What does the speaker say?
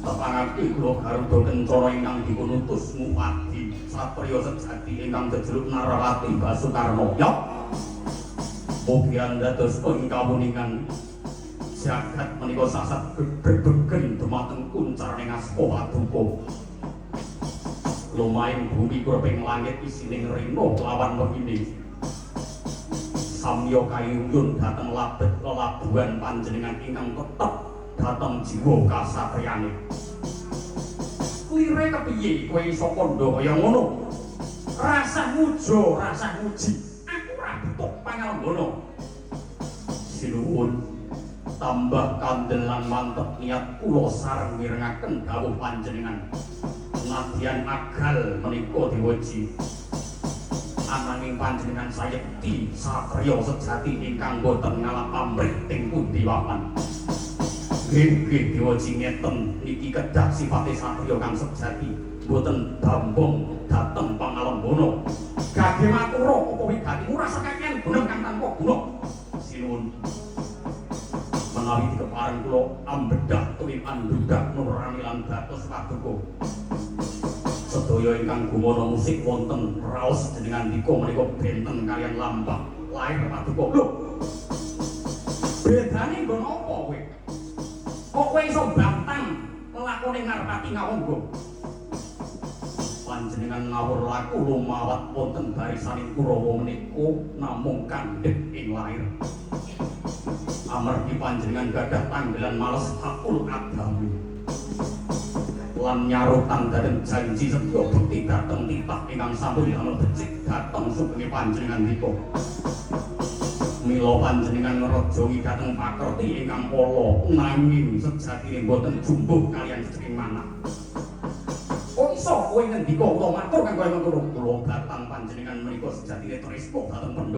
Tepangake kula Garuda Kencana ingkang dipun utus ngupadi satriya sejati ingkang jejeluk Narapati Basukarna. Ya. Mugi andados ing kawuningan jagat menika sasat brebegen dumateng kuncaraning asta paduka. Lumahing bumi kurping langit isining rina lawan wengine. Samya kayuyun dhateng labet lelabuhan panjenengan ingkang tetep dhateng jiwa kasatriyane. Lire kepiye kowe iso kandha kaya ngono? Rasah ngujo, rasah nguji. Aku ora butuh pangalenggana. Sinuwun, tambah kandel lan mantep niat kula sareng mirengaken dawuh panjenengan. Nadyan agal menika diweji. Ananging panjenengan sayekti satriya sejati ingkang boten ngalap pamrih teng pundi papan. Nggih, nggih diweji ngeten niki kedah sifate satriya kang sejati, boten bambung dhateng pangalembana. Gage matura apa wigatimu rasa kakean gunung kang tanpa guna. Sinuwun. Menawi dikepareng kula ambedah tuwi andhudak nurani lan batos paduka. Sedaya ingkang gumana musik wonten raos jenengan dika menika benten kaliyan lampah lair paduka. Lho. Bedane nggon apa kowe? Kok kowe iso bantang lelakone Ngarpati Ngawangga? Panjenengan ngawur laku lumawat wonten barisaning Kurawa menika namung kandhek ing lair. Amargi panjenengan gadah tanggelan males hakul adami. Lan nyarutan dhateng janji setya bekti dhateng titah ingkang sampun damel becik dhateng sugenge panjenengan dika. Mila panjenengan ngrajangi dhateng pakerti ingkang ala nanging sejatine boten jumbuh kaliyan sejeking manah. Kok iso kowe ngendika utawa matur kang kaya mengkono? Kula batang panjenengan menika sejatine tresna dhateng Pandhawa.